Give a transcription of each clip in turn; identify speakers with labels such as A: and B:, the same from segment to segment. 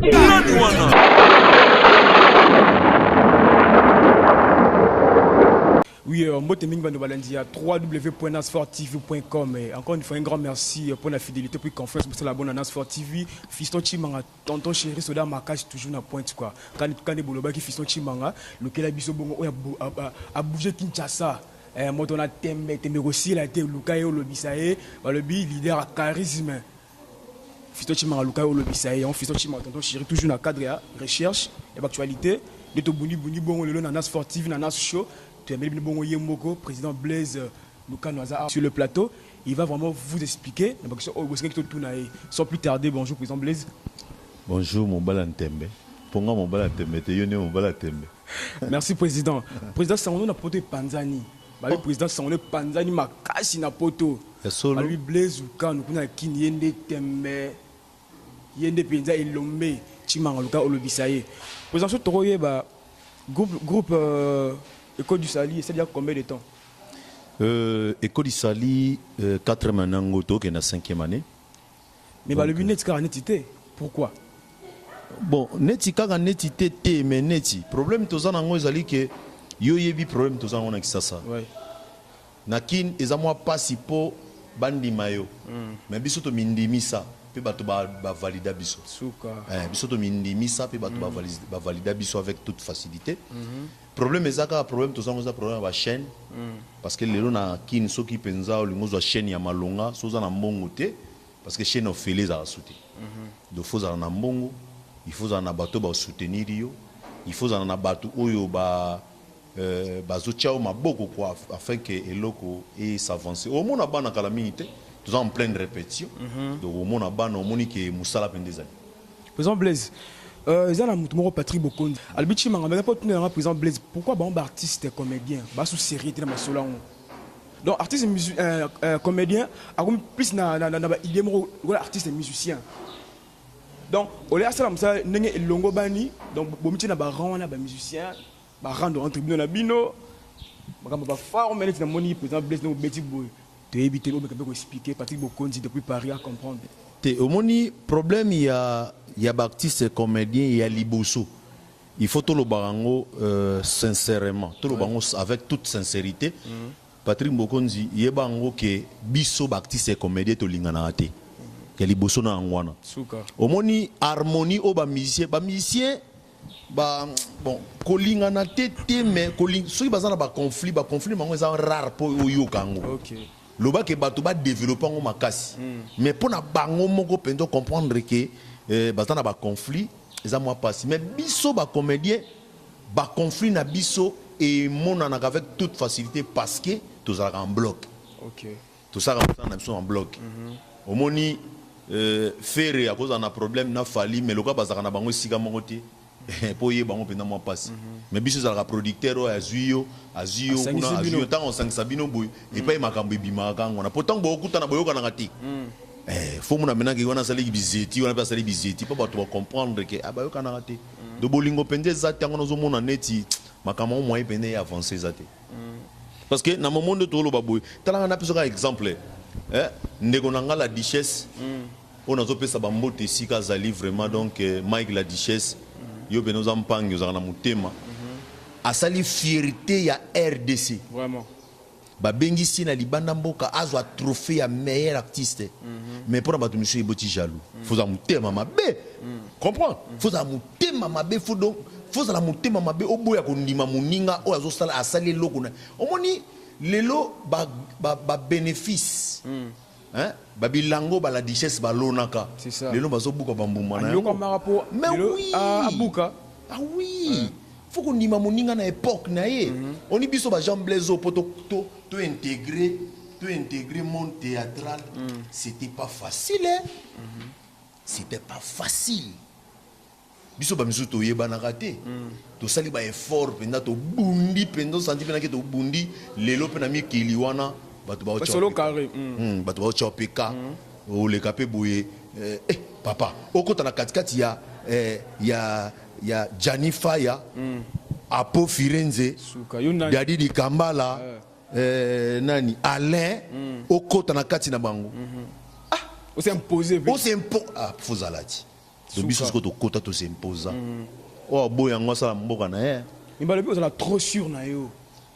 A: Nani wana?
B: Oui, mbote mingi bando balandi ya www.nasfortv.com. Et encore une fois, un grand merci pour la fidélité, pour la confiance, pour la bonne Nasfort TV. Fiston Chimanga, tonton chéri, soda makash toujours na pointe quoi. Quand quand bolobaki Fiston Chimanga, lequel a biso bongo oya a bougé Kinshasa. Eh, moto na tembe tembe kosila te luka ye olobisa ye balobi leader ya charisme Fiston Chimanga luka ye olobisa ye yango Fiston Chimanga tonton chéri toujours na cadre ya recherche ya baactualité nde tobundi bundi bongo lelo na Nas Sport TV na Nas Show toyambeli bino bongo ye moko président Blaise Lukano aza sur le plateau. Il va vraiment vous expliquer na baquestion oyo bosengaki totuna ye. Sans plus tarder, bonjour président Blaise.
C: Bonjour mobala ntembe. Ponga mobala ntembe te yo nde mobala ntembe.
B: Merci président. Président sango na poto epanzani. Babi président sango epanzani makasi na poto.
C: Ya solo.
B: Babi Blaise Lukano kuna kini ye nde tembe. Ye nde penza elombe Chimanga Luka olobisa ye. Président so tokoyeba groupe École du Salut esali ya combien de temps?
C: École du Salut 4e année yango tokende na 5e année.
B: Mais balobi neti kaka neti te. Pourquoi?
C: Bon, neti kaka neti te te mais neti problème toza nango ezali ke yo yebi problème toza nango na Kisasa. Na Kin eza mwa pasi po bandima yo. Mais biso to mindimisa pe bato ba valida biso.
B: Suka.
C: Biso to mindimisa pe bato ba valida biso avec toute facilité. Problème eza kaka problème toza nango eza problème ya ba chaîne. Parce que lelo na Kin soki penza olingi ozwa chaîne ya malonga soki oza na mbongo te parce que chaîne ofele ezalaka su te. Donc faut ozala na mbongo, il faut ozala na bato ba soutenir yo, il faut ozala na bato oyo ba bazotia yo maboko quoi afin que eloko e s'avancer. Omona bana kala mingi te, toza en pleine répétition. Donc omona bana omoni ke mosala mpenza ezali.
B: Président Blaise, eza na motu moko Patrick Bokondi alobi Chimanga mais po tunela nga président Blaise pourquoi bango ba artiste comédien ba sous sérieux te na masolo yango. Donc artiste comédien akomi plus na na na ba idée moko lokola artiste musicien. Donc au lieu asala mosala ndenge elongo bani donc bomitie na ba rang wana ba musicien ba rendre entre bino na bino makambo ba forme neti namoni président Blaise ndenge obeti boye toyebi te omeka mpe koexpliquer Patrick Bokonzi depuis Paris à comprendre.
C: Te omoni problème ya ba artiste comédien ya liboso il faut toloba yango sincèrement toloba yango avec toute sincérité. Patrick Bokonzi yeba yango ke biso ba artiste comédien tolinganaka te ya liboso na yango wana.
B: Suka.
C: Omoni harmonie oyo ba musicien ba musicien ba bon kolingana te te mais soki baza na ba conflit ba conflit bango eza rare po oyoka yango. Loba ke bato ba développer yango makasi. Mais pona bango moko penza comprendre ke baza na ba conflit eza mwa pasi. Mais biso ba comédien ba conflit na biso emonanaka avec toute facilité parce que tozalaka en bloc. Tosalaka mosala na biso en bloc. Omoni Ferre akozala na problème na Fally mais lokola bazalaka na bango esika moko te po oyeba yango mpenza mwa pasi. Mais biso ezalaka producteur oyo azwi yo, azwi yo kuna, azwi yo ntango osangisa bino boye epai makambo ebimaka kaka wana. Po ntango bokokutana boyokanaka te. Faut mona maintenant ke wana asalaki bizeti, wana pe asali bizeti po bato ba comprendre ke bayokanaka te. Donc bolingo mpenza eza te yango nazomona neti makambo yango moyen mpenza e avancer eza te. Parce que na moment nde toloba boye, talanga na pesa exemple. Ndeko na nga la duchesse oyo nazopesa ba mbote esika azali vraiment donc Mike la duchesse yo pene oza mpangi ozalaka na motema. Asali fierté ya RDC.
B: Vraiment.
C: Babengisi na libanda mboka azwa trophée ya meilleur artiste. Mais pona bato misusu eboti jaloux. Faut za motema mabe. Comprends? Faut za motema mabe, faut donc faut za motema mabe oboya kondima moninga oyo azosala asali eloko na. Omoni lelo ba bénéfice. Hein? Ba bilango ba la duchesse ba lonaka.
B: C'est ça.
C: Lelo bazobuka ba mbuma na
B: Anyoka
C: yango.
B: mara po
C: Mais
B: lelo,
C: oui.
B: abuka.
C: Ah oui. Faut kondima moninga na époque na ye. Oni biso ba Jean Blaise po to intégrer, to intégrer monde théâtral. C'était pas facile, hein? C'était pas facile. Biso ba misu toyebanaka te. Tosali ba effort mpenza, tobundi mpenza, osanti mpe nake tobundi lelo mpe na mikili wana bato ba
B: Solo carré.
C: Bato ba otya peka. Oleka mpe boye, papa, okota na katikati ya Gianni Faya, Apo Firenze,
B: Suka, yo nani?
C: Dadi Dikambala, nani Alain, okota na kati na bango.
B: Os'imposer.
C: Os'impo-, ah, fozala ti. Donc biso sikoyo tokota, tosimposa oyo aboya yango, asala mboka na ye.
B: Mais balobi ozala trop sûr na yo,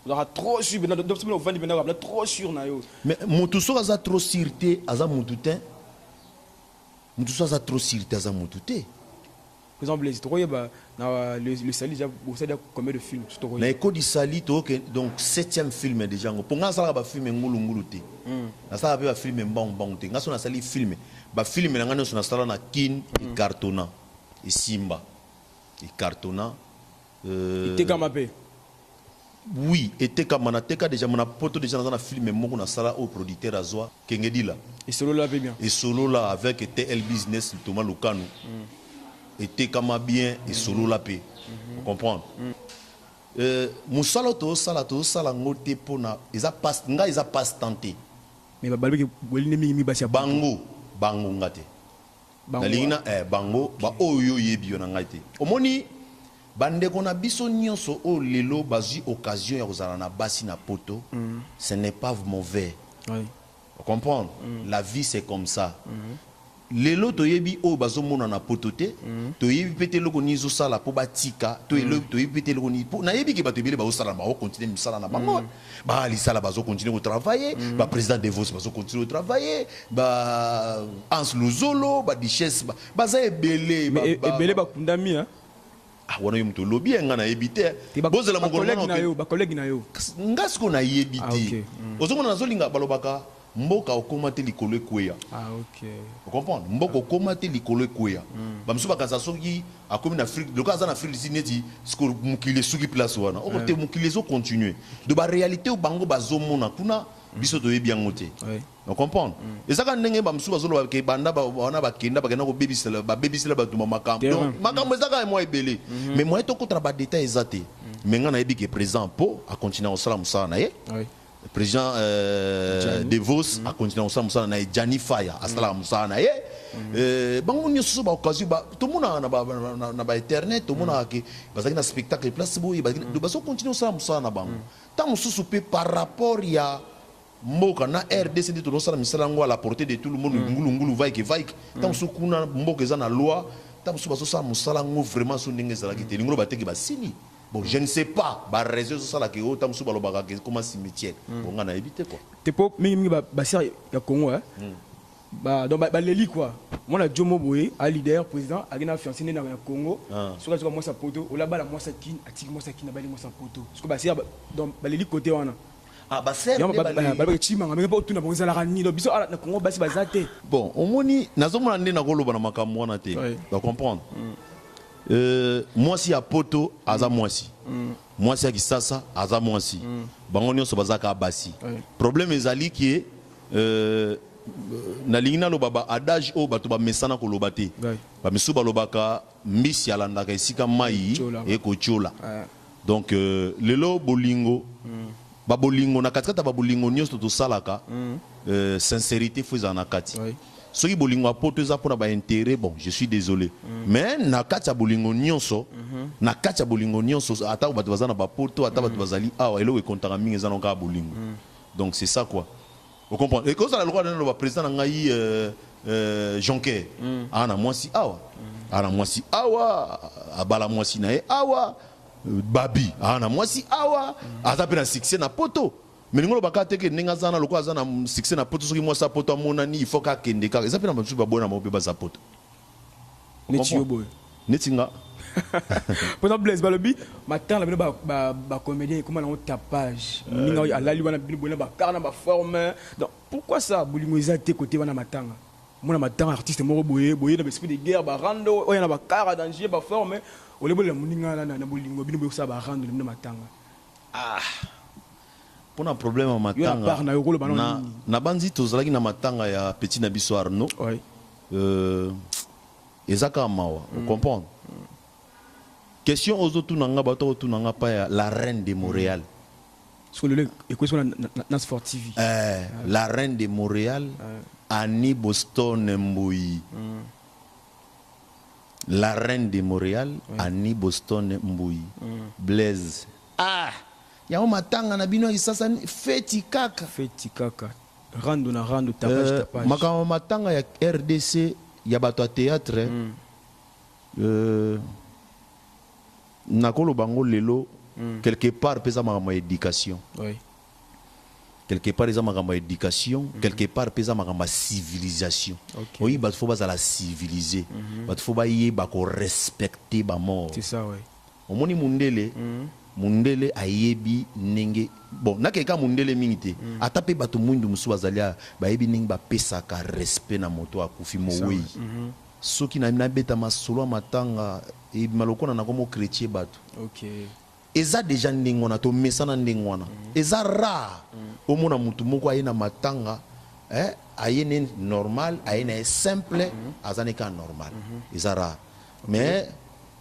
B: ozalaka trop sûr mpenza. Donc soki ovandi mpenza, ozala trop sûr na yo.
C: Mais motu soki aza trop sûr te, aza motu te. Motu soki aza trop sûr te, aza motu te.
B: Par exemple, Blaise, tokoyeba na le sali déjà, bosali combien de films?
C: Na ekodi sali toyoke, donc septième film déjà yango. Mpo nga nasalaka bafilm ngulungulu te, nasalaka mpe bafilm mbangumbangu te. Nga so nasali film, bafilm na nga nyonso nasala na Kine ecartonna, esimba, ecartonna.
B: Etekama mpe?
C: Oui, etekama. Nateka déjà na Poto déjà. Naza na film moko nasala oyo producteur azwa Kengedila.
B: Esolola mpe bien?
C: Esolola avec TL Business, Thomas Lukanu. Etekama bien, esolola mpe, comprendre. Mosala oyo tozosala, tozosala yango te mpona eza passe ngai, eza passe temps te.
B: Mais balobiki bolingi mingi basi ya
C: Bango, bango, nga te. Nalingi na bango baoyo oyebi yo na ngai te. Omoni bandeko na biso nyonso oyo lelo bazwi occasion ya kozala na basi na Poto, ce n'est pas mauvais. Comprendre, la vie, c'est comme ça. Lelo toyebi oyo bazomona na Poto te, toyebi mpe te eloko nini ezosala mpo batika. Toyebi mpe te eloko nini. Mpo nayebi ke bato ebele bazosala, bazocontinue misala na bango, balisala, bazocontinue kotravaille. Baprésident Devos bazocontinue kotravaille, ba Hans Luzolo, badichesse, baza ebele.
B: Ebele bakundami.
C: Ah, wana yo moto olobi ye, nga nayebi te. Bozela mokolo.
B: Bacollègue na yo.
C: Nga sikoyo nayebi te. Ozomona, nazolinga balobaka mboka okóma te likolo ekweya.
B: Ah, ok.
C: Ocomprendre, mboka okóma te likolo ekweya. Bamosusu bakanisa soki akomi na Afrique, lokola aza na Afrique d'ici, neti sikoyo mokili esuki place wana. Oko te, mokili ezocontinue. De baréalité oyo bango bazomona kuna, biso toyebi yango te. Ocomprendre, eza kaka ndenge bamosusu bazoloba ke banda wana bakenda, bakenda kobebisela, babebisela bato makambo. Donc makambo eza kaka mwa ebele, mais moyen tokota na badétail eza te. Mais ngai nayebi ke président mpo acontinue kosala mosala na ye. Président Devos acontinue kosala mosala na ye. Jani Faya asalaka mosala na ye. Bango nyonso so baoccasion tomonaka na bainternet, tomonaka ke bazalaki na spectacle place boye, bazocontinue kosala mosala na bango. Ntango mosusu mpe par rapport ya mboka na RDC nde tozosala misala yango à la portée de tout le monde, ngulungulu vaike vaike. Ntango mosusu kuna mboka eza na loi, ntango mosusu bazosala mosala yango vraiment so ndenge ezalaki te. Lingo bateki basili, bon, je ne sais pas baraison ezosalaka oyo. Ntango mosusu balobaka ke ekoma cimetière. Bon, nga nayebi te quoi.
B: Te, po mingimingi basir ya Congo, donc baleli quoi. Mwana jomo boye a leader, président aki na fiancé nde na Congo. Soki azoka mwasi ya Poto, olabala mwasi ya Kine, atiki mwasi ya Kine, abali mwasi ya Poto. Soki basir, donc baleli côté wana.
C: Ah, basere.
B: Balobaki Chimanga mingi mpo otuna bango ezalaka nini. Donc biso na Congo basi baza te.
C: Bon, omoni, nazomona nde nakoloba na makambo wana te. Bacomprendre, mwasi ya Poto aza mwasi, mwasi ya Kisasa aza mwasi, bango nyonso baza kaka basi. Problème ezali ke nalingi naloba ba adage oyo bato bamesana koloba te. Bamisusu balobaka mbisi alandaka esika mai ekotiola. Donc lelo bolingo, babolingo na katikati ya babolingo nyonso tosalaka, sincérité fo ezala na kati. Soki bolingo ya Poto eza mpona baintérêt, bon, je suis désolé, mais na kati ya bolingo nyonso, na kati ya bolingo nyonso, ata bato baza na bapoto, ata bato bazali awa, eloko ekontaka mingi eza na kaka bolingo. Donc c'est ça quoi, ocomprendre. Ekozala lokola nano baprésident na ngai Jonker, aa na mwasi awa, aa na mwasi awa, abala mwasi na ye awa. Babi aa na mwasi awa, aza mpe na succès na Poto. Mais lingo lobaka te ke ndenge aza na, lokola aza na succès na Poto, soki mwasi ya Poto amonani, il faut kakende kaka. Eza mpe na basusu baboya na bango mpe baza Poto.
B: Neti yo boye.
C: Neti nga.
B: Mpona Blaise, balobi matanga na bino bacomédien ekoma nango tapage. Moninga oyo alali wana, bino boye na bakar na baforme. Donc pourquoi ça? Bolingo eza te kote wana. Matanga, mona matanga artiste moko boye boye na baesprit de guerre, barando oyo na bakar danger, baforme olebolela moninga na bolingo. Bino boye kosala barando na bino matanga.
C: Ah, mpona problème ya matanga, na banzi tozalaki na matanga ya petit na biso Arnaud. Eza kaka mawa, ocomprendre. Question ozotuna nga, bato otuna nga pa ya la reine de Montréal.
B: Na Sport TV.
C: La reine de Montréal, Annie Boston Mbui. La reine de Montréal, Annie Boston Mbui. Blaise, ah, yango matanga na bino ya Kisasa, feti kaka.
B: Feti kaka, rando na rando, tapage, tapage.
C: Makambo matanga ya RDC ya bato ya théâtre. Euh, nakoloba yango lelo quelque part mpe eza makambo ya éducation. Quelque part eza makambo ya éducation, quelque part mpe eza makambo ya civilisation. Oyi, bato faut bazala civilisé, bato faut bayeba korespecter bamort.
B: C'est ça, ouais.
C: Omoni mundele, mundele ayebi ndenge, bon, nakeka mundele mingi te, ata mpe bato mwindu mosusu bazali bayebi ndenge bapesaka respect na moto akufi, mowei. Soki nabeta masolo ya matanga, ebima lokola nakomo chrétien bato. Eza déjà ndenge wana, tomesana ndenge wana. Eza rare omona motu moko aye na matanga, aye ne normal, aye na ye simple, aza ne kaka normal. Eza rare. Mais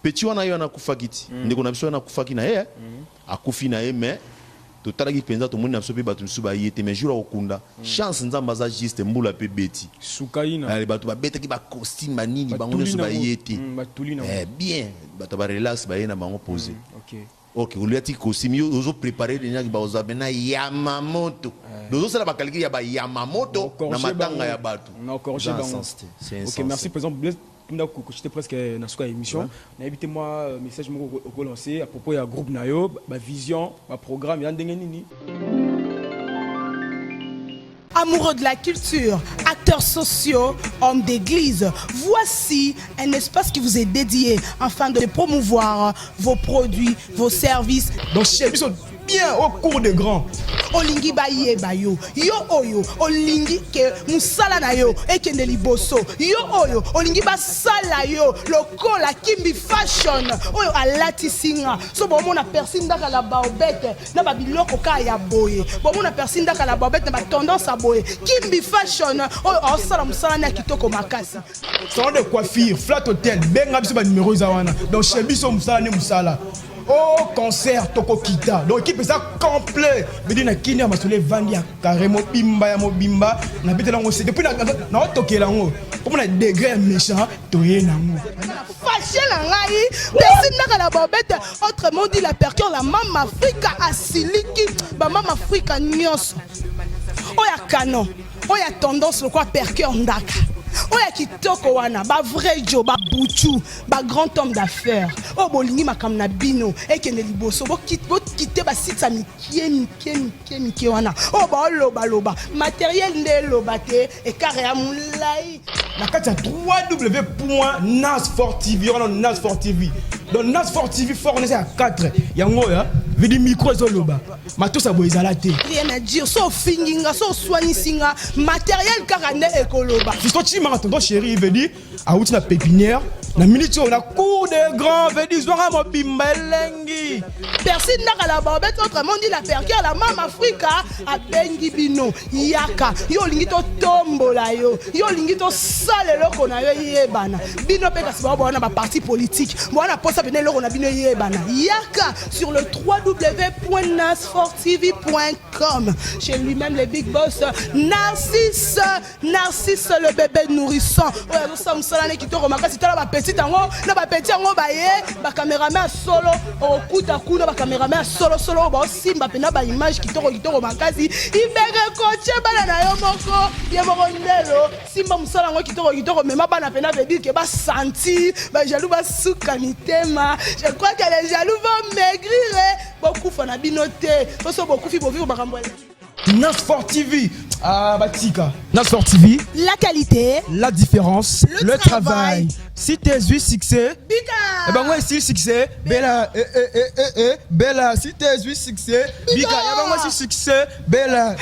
C: petit wana, ye wana akufaki ti ndeko na biso wana akufaki na ye, akufi na ye, mais totalaki mpenza, tomoni na biso mpe bato mosusu baye te. Mais jour akokunda, chance, Nzambe aza juste, mbula mpe beti.
B: Sukaina.
C: Bato babetaki bacostume, banini, bango nyonso baye te.
B: Batuli nango.
C: Bien, bato barelax, baye na bango posé. Ok, oliati costume, yo ozoprépare déjà bazwa mena Yamamoto, ozosala bacalcul ya bayamamoto na matanga ya bato.
B: Na corriger
C: Eza
B: bango.
C: insensé te, c'est
B: Ok,
C: insensé.
B: merci, président Blaise. Tunda kochite presque na suka ya émission. Nayebi te mwa message moko okolancer à propos ya groupe na yo, bavision, baprogramme ya ndenge nini.
A: Amoureux de la culture, acteurs sociaux, hommes d'église, voici un espace qui vous est dédié afin de promouvoir vos produits, vos services.
B: Donc chez biso bien au cours de grand.
A: Olingi bayeba yo, yo oyo olingi ke mosala na yo ekende liboso, yo oyo olingi basala yo lokola Kimbi Fashion oyo alatisi nga. So bomona Persi Ndaka la baobete na babiloko kaka ya boye, bomona Persi Ndaka la baobete na batendance ya boye. Kimbi Fashion oyo aosala mosala na ya kitoko makasi.
B: Salon de coiffure Flat Hotel, benga biso, banuméro eza wana. Donc chez biso mosala nde mosala o concert tokokita. Donc équipe eza complet, bedi na kini ya masolo evandi ya carré mobimba ya mobimba. Nabetela yango se depuis naotokela yango mpo na degré ya méchant toye nango.
A: Fashe na ngai Persi Ndaka na babete, autrement dit la percure, la mama Afrika asiliki. Bamama Afrika nyonso oyo ya canon, oyo ya tendance lokwa Percure Ndaka, oyo ya kitoko wana, bavrai jo, babutu, bagrand homme d'affaires oyo bolingi makambo na bino ekende liboso, bokite basite ya mike mike mike mike wana oyo baolobaloba matériel nde eloba te, écart ya molai.
B: Na kati ya www.nasfort TV wana, Nasfort TV. Donc Nasfort TV fort wana eza ya 4 yango oyo vidi micro ezoloba matosa boye ezala te.
A: Rien à dire. So ofingi nga, so oswanisi nga, matériel kaka nde ekoloba.
B: Fiston Chimanga, tonton chéri, veut dire awuti na pépinière na minute oyo na cour de grand, veut dire zwanga mobimba elengi.
A: Persi Ndaka la babete, autrement dit la percure, la mama Afrika abengi bino. Yaka, yo olingi totombola yo, yo olingi tosala eloko na yo eyebana. Bino mpe kasi bao bawana baparti politique bowana posa pene eloko na bino eyebana, yaka sur le www.nasfortv.com chez lui-même, le big boss Narcisse, Narcisse le bébé nourrisson oyo azosala mosala ne kitoko makasi. Tala bapetite yango na bapeti yango, baye bacameraman ya solo, okokuta kuna bacameraman ya solosolo oyo baosimba mpena baimage kitoko kitoko makasi. Ibeke kotie bana na yo moko, ye moko ndelo simba mosala yango kitoko kitoko. Mema bana mpena, veut dire ke basentir bajaloux basuka mitema. Je crois que les jaloux vont maigrir. Bokufa na bino te, soso bokufi, bovivre makambo ya
B: Nasfort TV, ah batika Nasfort TV.
A: La qualité,
B: la différence,
A: le
B: le,
A: travail.
B: Travail. Si t'es eu succès,
A: Bika.
B: Eh ben moi si succès, Bella, eh eh eh eh eh, Bella, si t'es eu succès,
A: Bika.
B: Bika, eh ben moi si succès, Bella.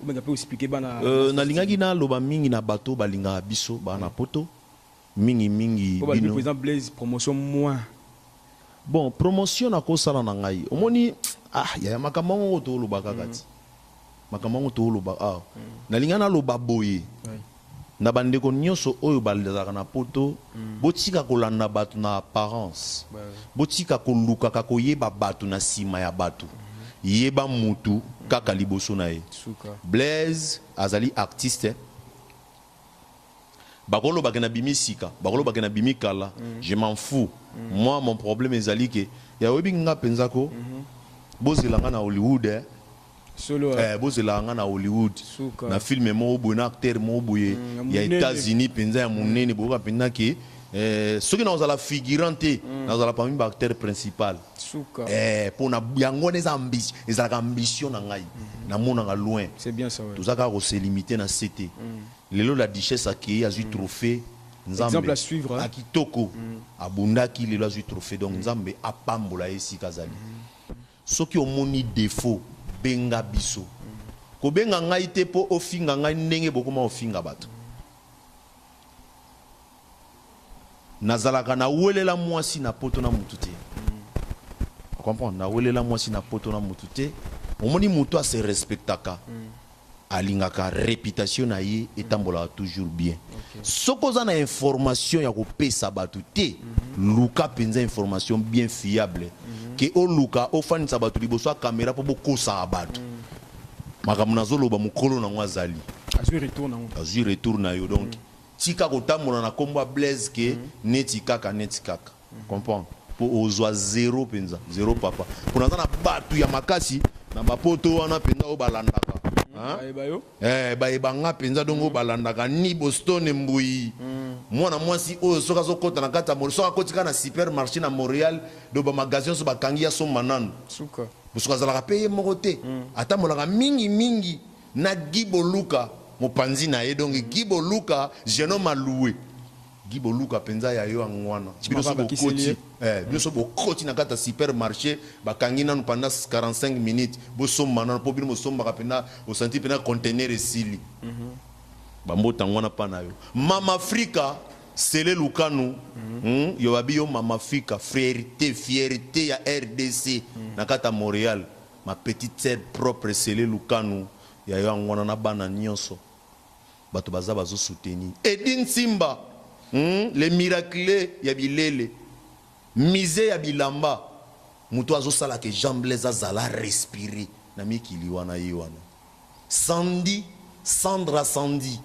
B: Obenga mpe expliquer bana.
C: Nalingaki naloba mingi na bato balingaka biso baa na poto mingimingi.
B: Po balobi
C: Bino
B: président Blaise, promotion moins.
C: Bon, promotion nakosala na ngai, omoni, ah yaya, makambo yango tooloba kaka ti makambo yango tooloba. Ah, nalinga naloba boye na bandeko nyonso oyo bazalaka na poto: botika kolanda bato na apparence, botika kolukaka koyeba bato na nsima ya bato, yeba mutu kaka liboso na ye.
B: Suka.
C: Blaise azali artiste, bakolobaka na bimi sika, bakolobaka na bimi kala, je m'en fous. Moi, mon problème ezali ke ya oyebi nga mpenza ko bozela nga na Hollywood, eh.
B: Solo.
C: Eh, bozelaka nga na Hollywood.
B: Suka.
C: Na film moko boye na acteur moko boye
B: ya
C: ya
B: monene.
C: États-Unis mpenza ya monene, boyoka mpenza ke eh, soki nakozala figurant te, nazala parmi baacteur principal.
B: Suka.
C: Eh, mpo na yango wana eza ambition, ezalaka ambition na ngai, namonaka loin.
B: C'est bien ça, ouais.
C: Toza kaka kose limiter na se te. Lelo la Duchesse akei, azwi trophée. Nzambe
B: Exemple à suivre, hein.
C: Akitoko abundaki, lelo azwi trophée. Donc Nzambe apambola ye esika azali. Soki omoni défaut, benga biso. Kobenga ngai te mpo ofinga ngai ndenge bokoma ofinga bato. Nazalaka nawelela mwasi na poto na mutu te, comprendre? Nawelela mwasi na poto na mutu te. Omoni, moto ase respectaka, alingaka réputation na ye etambolaka toujours bien. Soki oza na information ya kopesa bato te, luka mpenza information bien fiable ke oluka ofandisa bato liboso ya caméra mpo bokosaka bato. Makambo nazoloba, mokolo nango azali.
B: Azwi retour nango.
C: Azwi retour na yo. Donc tika kotambola na nkombo ya Blaise ke neti kaka, neti kaka, comprendre? Mpo ozwa zéro mpenza, zéro papa, mpo naza na bato ya makasi na bapoto wana mpenza oyo balandaka. Hein?
B: Bayeba yo.
C: Eh, bayebanga mpenza. Donc oyo balandaka ni Boston Mbui, mwana mwasi oyo soki azokɔta na kati ya soki akoti kaka na supermarché na Montréal, do bamagasin nyonso bakangi, ya somba nanu.
B: Suka.
C: Bosoki azalaka mpe ye moko te, atambolaka mingimingi na Guy Boluka, mopanzi na ye. Donc Guy Boluka, jeune homme aloué, Guy Boluka mpenza ya yo yango wana. Bino so
B: bakiseli
C: bokoti
B: ye.
C: eh, bino so bokoti na kati ya supermarché, bakangi nanu pendant 45 minutes, bosomba nanu, mpo bino bosombaka mpenza, osanti mpenza conteneur esili. Bambota yango wana mpa na yo, Mama Afrika Sele Lukanu. Yo babi yo Mama Afrika, fierté, fierté ya RDC na kati ya Montréal, ma petite sœur propre Sele Lukanu, ya yo yango wana na bana nyonso. Bato baza bazosoutenir Edi Nsimba, Le miracle ya bilele, musée ya bilamba, moto azosalaka Jean Blaise azala respire na mikili wana, ye wana. Sandi, Sandra Sandi,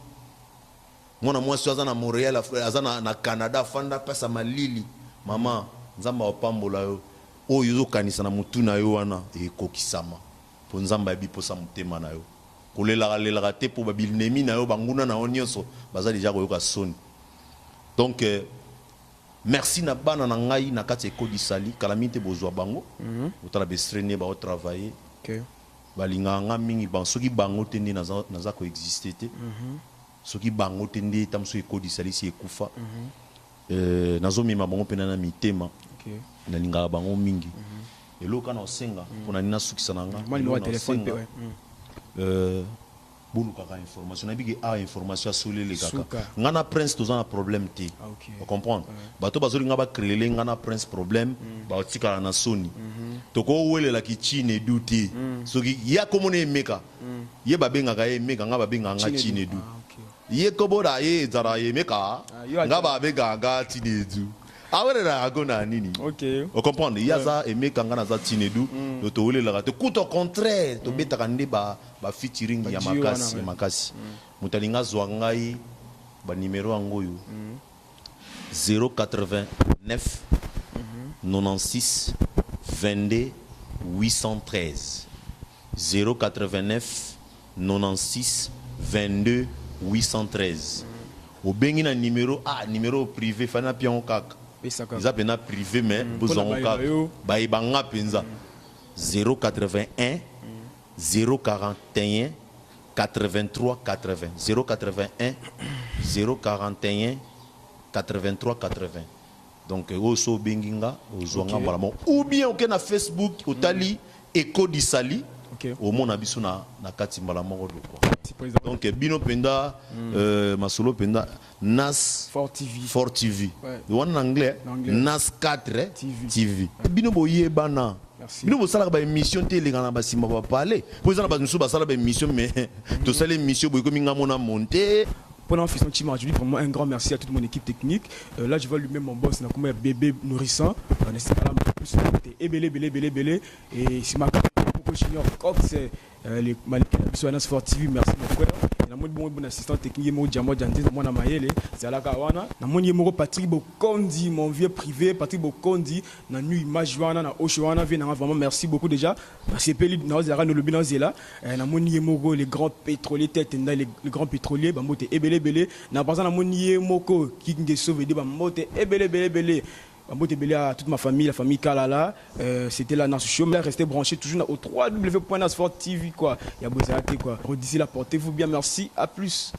C: mwana mwasi oyo aza na Montréal, aza na Canada, afanda apesa malili. Mama, Nzambe apambola yo. Oyo ozokanisa na motu na yo wana ekokisama, mpo Nzambe ayebi mposa motema na yo. Kolelaka lelaka te, mpo babilnemi na yo, banguna na yo nyonso baza deja koyoka soni. Donc merci na bana na ngai na kati ya ekodisali. Kala mingi te bozwa bango, otala bestrene baotravaille. Balingaka nga mingi. Ban soki bango te nde naza koexiste te. Soki bango te nde ta mosusu ekodisali si ekufa. Nazomema bango mpena na mitema. Nalingaka bango mingi. Eloko kaka na osenga mpona nini nasukisa na nga,
B: Mwa numéro ya
C: eloko na
B: téléphone mpe
C: osenga,
B: ouais.
C: Bolukaka information. Nayebi ke awa information asoli elekaka.
B: Suka.
C: Nga na Prince toza na problème te.
B: Ah, ok.
C: Ocomprendre? Bato bazolinga bacréele nga na Prince problème, baotikala na soni. Tokowelelaki Chine edu te. Soki ye akomona Emeka, ye babengaka ye Emeka, nga babengaka nga Chinedu.
B: Ah, ok.
C: Ye koboda ye ezala Emeka,
B: Ah, yo
C: nga babengaka nga Chinedu. Awelelaka yango na nini? Ocomprendre? Ye aza Emeka, nga naza Chinedu. Do towelelaka te, kutu au contraire tobetaka nde ba featuring ya
B: Ba duo
C: makasi
B: wana,
C: ya makasi. Moto alingi azwa ngai, banimero yango oyo: 089 96 22 813, 089 96 22 813. Obengi na numéro, ah, numéro privé fani napia yango kaka.
B: Pesaka.
C: Eza mpena privé, mais bozwa
B: Mpona
C: yango
B: bayeba
C: kaka.
B: Yo.
C: Bayebanga mpenza: 081 041 83 80, 081 041 83 80. Donc oyo so obengi nga, ozwa nga mbala moko, ou bien oke na Facebook, otali Ekodisali, omona biso na kati mbala moko lokwa.
B: Merci, président.
C: Donc bino mpenza, masolo mpenza Nas
B: Fort TV.
C: Fort TV. Wana na anglais.
B: Na anglais.
C: Nas 4
B: TV.
C: TV. Bino boyebana.
B: Merci.
C: Bino bosalaka baémission te, eleka na basima bapale, mpo eza na bato mosusu basala baémission, mais tosala émission boye ekomi nga mona monte.
B: Pendant Fiston Chima, je dis vraiment un grand merci à toute mon équipe technique. Là, je vois lui-même mon boss, Nakuma bébé nourrissant. N'hésitez pas là, plus ebele, ebele, ebele, ebele. Et si ma Coco Junior Cox, les Malik Sport TV, merci mon frère. Namoni bongo bon assistant technique ye moko Diamant Dianzeza, mwana mayele zalaka wana. Namoni ye moko Patrick Bokondi, mon vieux privé Patrick Bokondi na new image wana na osho wana, vie nanga vraiment merci beaucoup déjà. Nasepeli naozalaka nolobi naozela. Namoni ye moko le grand pétrolier tete nda, le grand pétrolier, bambote ebele ebele. Na par namoni ye moko Kinge Sauve, bambote ebele ebele ebele. Bambote ebele à toute ma famille, la famille Kalala. C'était la Nas Show. Mais restez branchés toujours au www.nasfort TV quoi. Il y a quoi. D'ici là, portez-vous bien. Merci. À plus.